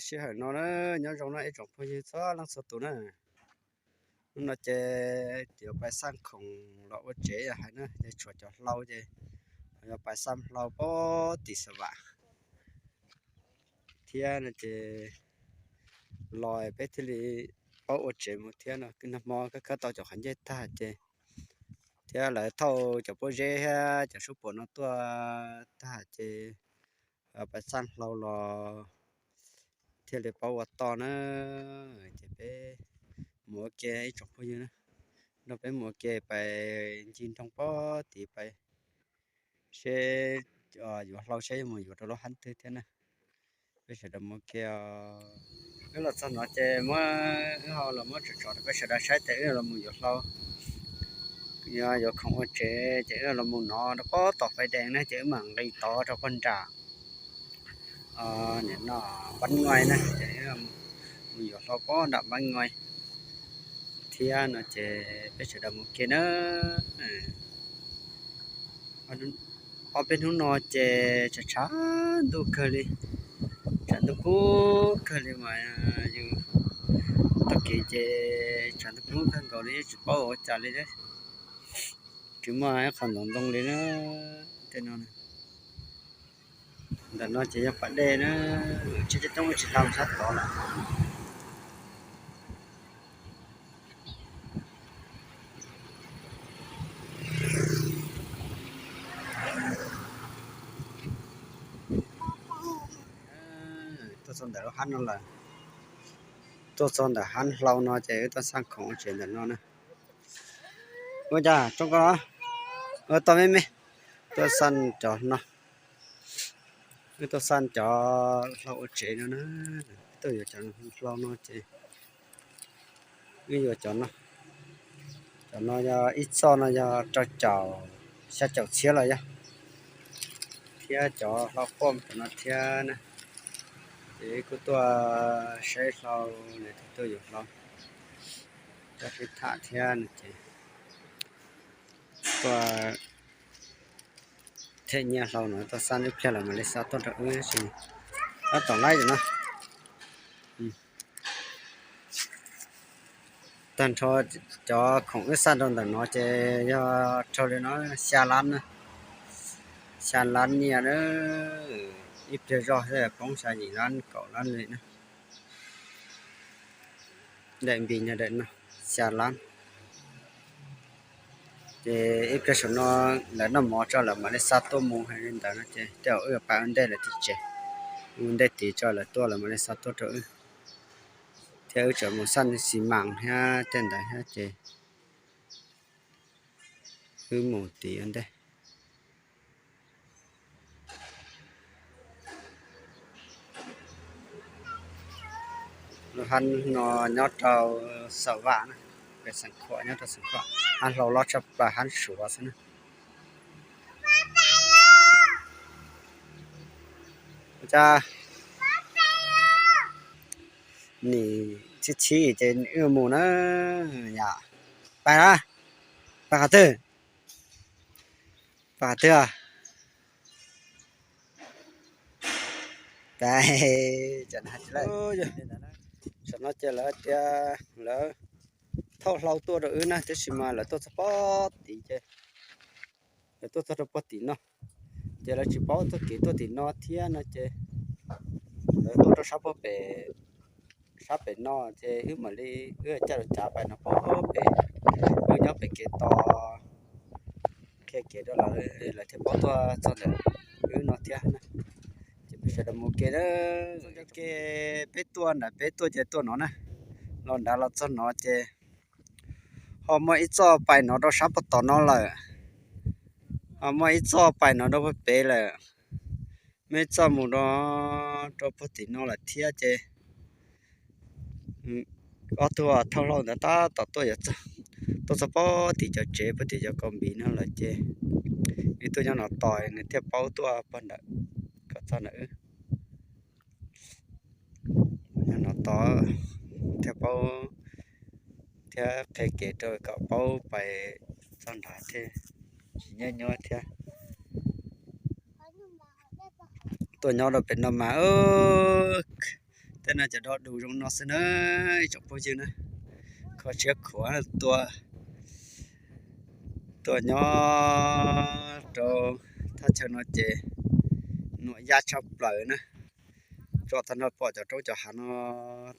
Sij hawm no na, nyob zoo na ib tsoom phooj ywg txhua leej txhua tus na. Hnub no ces yuav pais xaj khoom los ua tsev hais na, ces tshuav cov hlau ces yuav pais xaj hlau pem tim Xav Vam thiab no ces los peb thiaj li paub ua tsev mus thiab no. Nag hmo khawb khawb tau cov qhov ncej tag ces, thiab lawv thauj cov pob zeb thiab cov suab puam no tuaj tag ces pais xaj hlau los thiaj li paub ua toj na. Ces peb mus ua ke ib tsoom phooj ywg na, nrog peb mus ua ke pais ncig nroog pob tid pais seb yuav hlau seb yuav mus yuav rau lub hab twg thiab na. Peb sawv daws mus ua ke. Wb los txog no ces muab wb hau los muab tsom tsom rau peb sawv daws saib ces wb los mus yuav hlau. Yog yuav khoom ua tsev ces wb los mus no rau pob tom fais dees na ces wb mam nqis tod rau pob nram, nim no Npab Nyuai na, ces mus yuav hlau pob nram Npab Nyuai thiab no ces peb sawv daws mus ke na. Ob peb hnub no ces tshav tshav ntuj kawg li, tshav ntuj kub kawg li mas yus taug kev ces tshav ntuj kub kawg nkaus li yeej tsis paub ua cas li, tsis muaj ib qho ntoo ntoo li na. Tej no, ntawm no ces yog pas dej na, tsis coob tsis hlau sab tod lawm. Tuaj txog ntawm lub hab no lawm, tuaj txog ntawm hab hlau no ces wb tuaj xaj khoom ua tsev ntawm no na. Ua cas tsoom koj, ua tau me me, tuaj xaj cov no, wb tuaj xaj cov hlau ua tsev no na. Wb tuaj yuav cov hlau no ces wb yuav cov no, cov no yog ib txoj no yog rau caum, xya caum txhiab los yog, thiab cov hlau quaj cov no thiab na. Ces wb kuj tuaj saib hlau, tuaj yuav hlau, tuaj sib tham thiab no ces tuaj them nyiaj hlau no tuaj xaj ib pliag lawm mam li xa tuaj rau wb tab tom laib no. Tag nrho cov khoom wb xaj rau ntawm no ces yog raug li no xya lab na, xya lab nyiaj na, ib pliag zog thiaj poob xya yim lab kaum lab li na. Daim npis no daim no xya lab. Ces ib pliag saum no lawv noj mov tso lawm mam li xa tuaj mus hais li ntawd no ces tej zaum wb yuav pais ua ntej lawv tim tsev, ua ntej tid tso lawv tuaj lawm mam li xa tuaj rau wb. Thiab wb tseem mus xaj xi mas thiab tej ntawd thiab ces wb mus tid ua ntej. Lub hab no nyob rau Xav Vam na, pem Xeev Khuam, nyob rau Xeev Khuam, hab hlau loj tshaj plaws hab Suav xwb na. Ua cas nim txhib txhib ces wb mus na yom. Pais na, pais qhov twg? Pais qhov twg? Pais, tam no ces lawv tias lawv thauj hlau tuaj rau wb na, tiam sis mas lawv tuaj txog pob tid ces, lawv tuaj txog rau pob tim no ces lawv tsis paub txoj kev tuaj tim no thiab no ces lawv tuaj rau sab pob pem, sab pem no ces wb mam li, wb caij lub cav pais no pob pem, wb nyob pem kev tos, qhia kev rau lawv, lawv thiaj paub tuaj txog ntawm wb no thiab na. Ces peb sawv daws mus ke na, ke peb tuaj nram peb tuaj ces tuaj no na, los nrad los txog no ces ho muaj ib txoj pais no rau sab pob tom no lawm, ho muaj ib txoj pais no rau pob pem lawm, muaj ib txoj mus rau, rau pob tim no lawm thiab ces ob tug thauj hlau ntawd tab tom tuaj yuav txog, tuaj txog pob tim cov tsev pob tim cov kaus npis no lawm ces nws tuaj nyob no tos nws thiaj paub tuaj pog ntawm kom txog ntawm wb. Nyob no tos thiaj paub thiab qhia kev rau kom paub pais txog nrad thiab, tsis nyuaj nyuaj thiab. Tuaj nyob rau pem no mas, tej no ces do dus zoo no xwb na, ib tsoom phooj ywg na. Kho siab khuav tua, tua nyob rau thaj chaw no ces nuam yaj tshaj plaws na. Tsom tag nrho pom cov roob cov hav no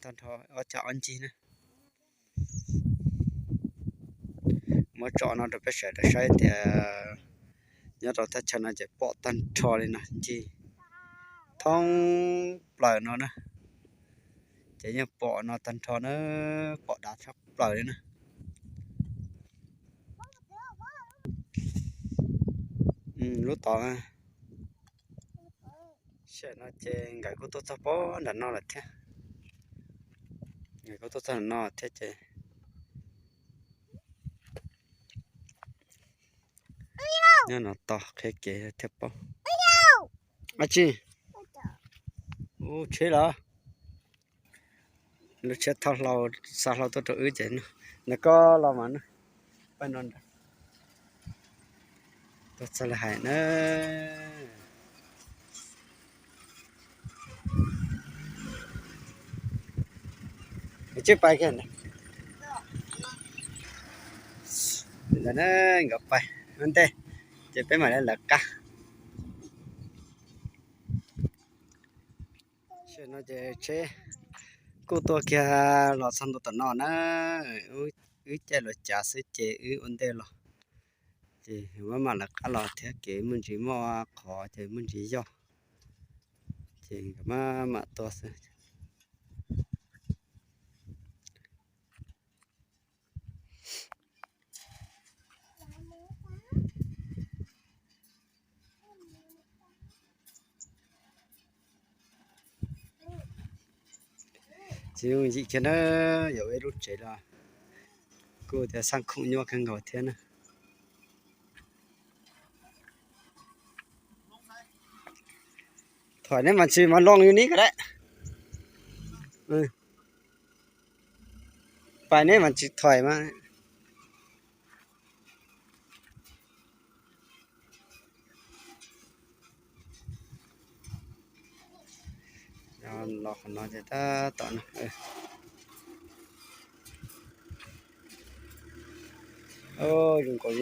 tag nrho ob cag ob ncig na. Muab tsom no rau peb sawv daws saib tias nyob rau thaj chaw no ces pom tag nrho li no ncig thoob plaws no na. Ces yeej pom no tag nrho na, pom dav tshaj plaws li na. Lub tod, tam no ces nkawd kuj tuaj txog pem nram no lawm thiab. Nkawd kuj tuaj txog nram no thiab ces nyob no tos qhia kev thiaj paub. Ab tsi, ub tsheb los, lub tsheb thauj hlau, xa hlau tuaj rau wb ces no, nws koj los mas na, pab no nrad, tuaj txog lawm hais na. Tsis pais kiag ntawd na, nkawd pais ua ntej ces peb mam li lawv qab. Tam no ces tsheb kuj tuaj kiag los txog ntua tom no na, wb caij los cav xwb ces wb ua ntej los. Ces maj mam lawv qab los thiab, kev muaj ntsis muaj qhov ces muaj ntsis yoj, ces nkawd maj mam tuaj xwb. Tsis yooj yim kiag na, yuav ua ib lub tsev los kuj tias xaj khoom nyuaj kawg nkaus thiab na. Thoim neb mas tsis mas loo yus nib ko lawm. Pais neb mas tsis thoim mas. Los qhov no ces tab tom no, zoo nkaus,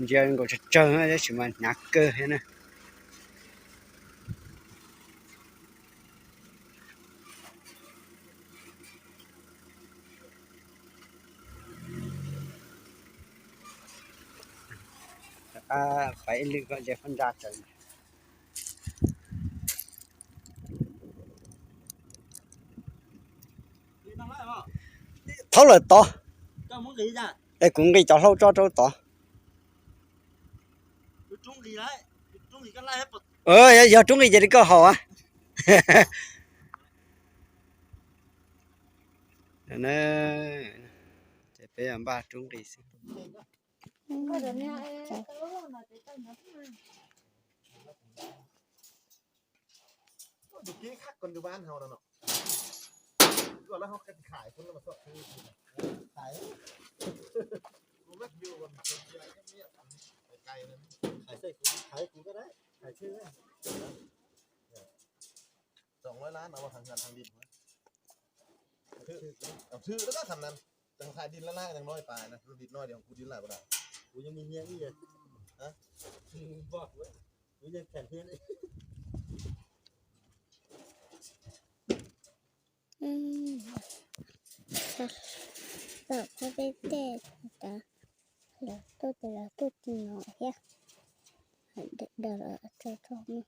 ntsia zoo nkaus tsawg tsawg tab sis mas hnyav kawg thiab na. Pais ib lwm kom ze phab ntsa tsawv. Thaub lawm tod, es kuv nqis cov hlau tso rau tod. Yog rub nqis ces li koj haus a. Ces peb npaj rub nqis xwb. Txog lawm na, tseem thaiv din laj laj, din no kuv din laj, kuv yeej nyiam ib yam, kuv yeej them thiab. Tom qab peb tej, lawv tuaj ces lawv tuaj tim no thiab, daws los tso tso no.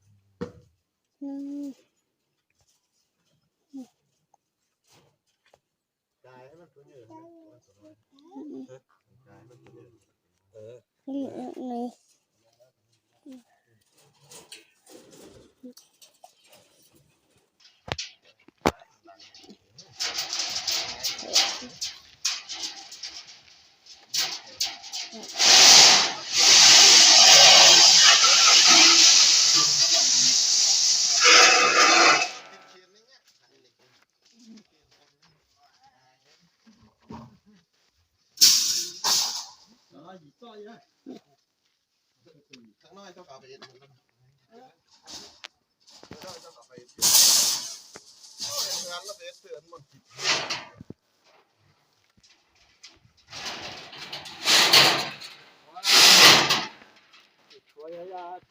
Txoj, wb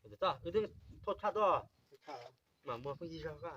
twb thauj tshaj tuaj. Mam muag pheej yig zog koj.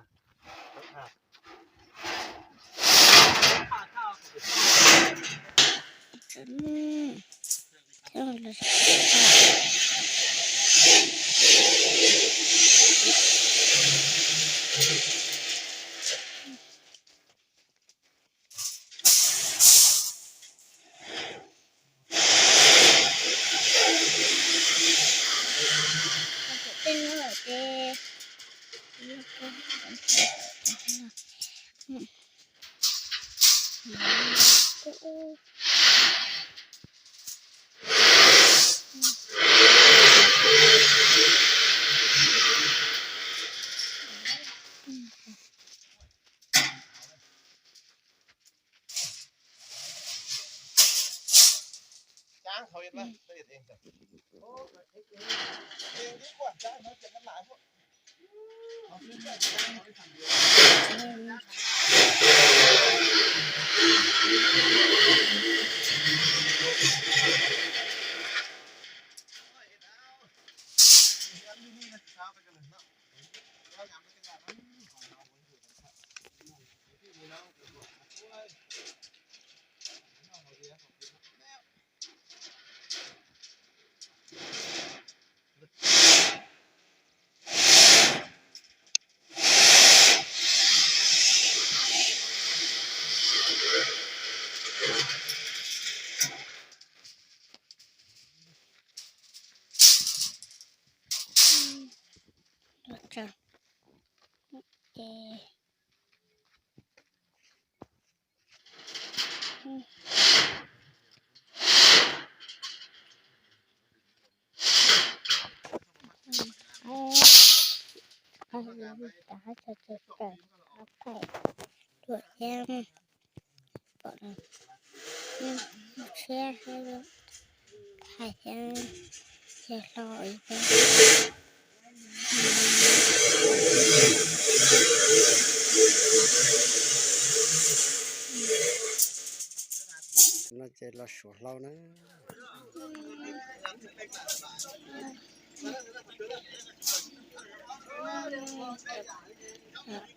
No ces los suav hlau na.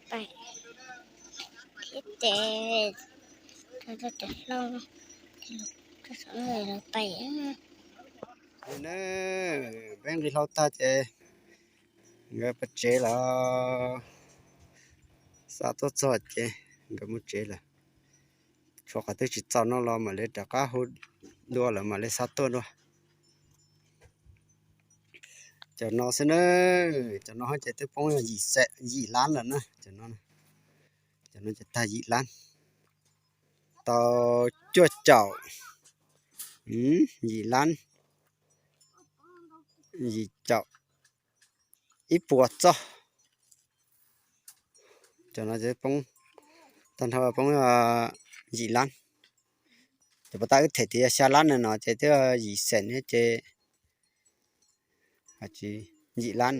Paim thiab ces rau cov hlau, rau saum no los paim. Peb nqis hlau tag ces nkawd pov tsev lawm. Xa tuaj txog ces nkawd mus tsev lawm. Tshuav qhov twg tsis txaus no los mam li rov qab hu dua lawm mam li xa tuaj dua. Cov no xwb na, cov no ces twb poob yim xees yim lab lawm na. Cov no, cov no ces tag yim lab, tau cuaj caum, yim lab, yim caum, ib puas txoj. Cov no poob, tag nrho poob yim lab. Ces puas tas wb them tias xya lab no ces twb yim xees ces yim lab.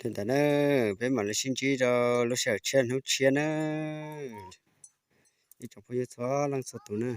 Li ntawd na, peb mam li sib ntsib rau lub sij hawm tshiab hnub tshiab na. Ib tsoom phooj ywg txhua leej txhua tus na.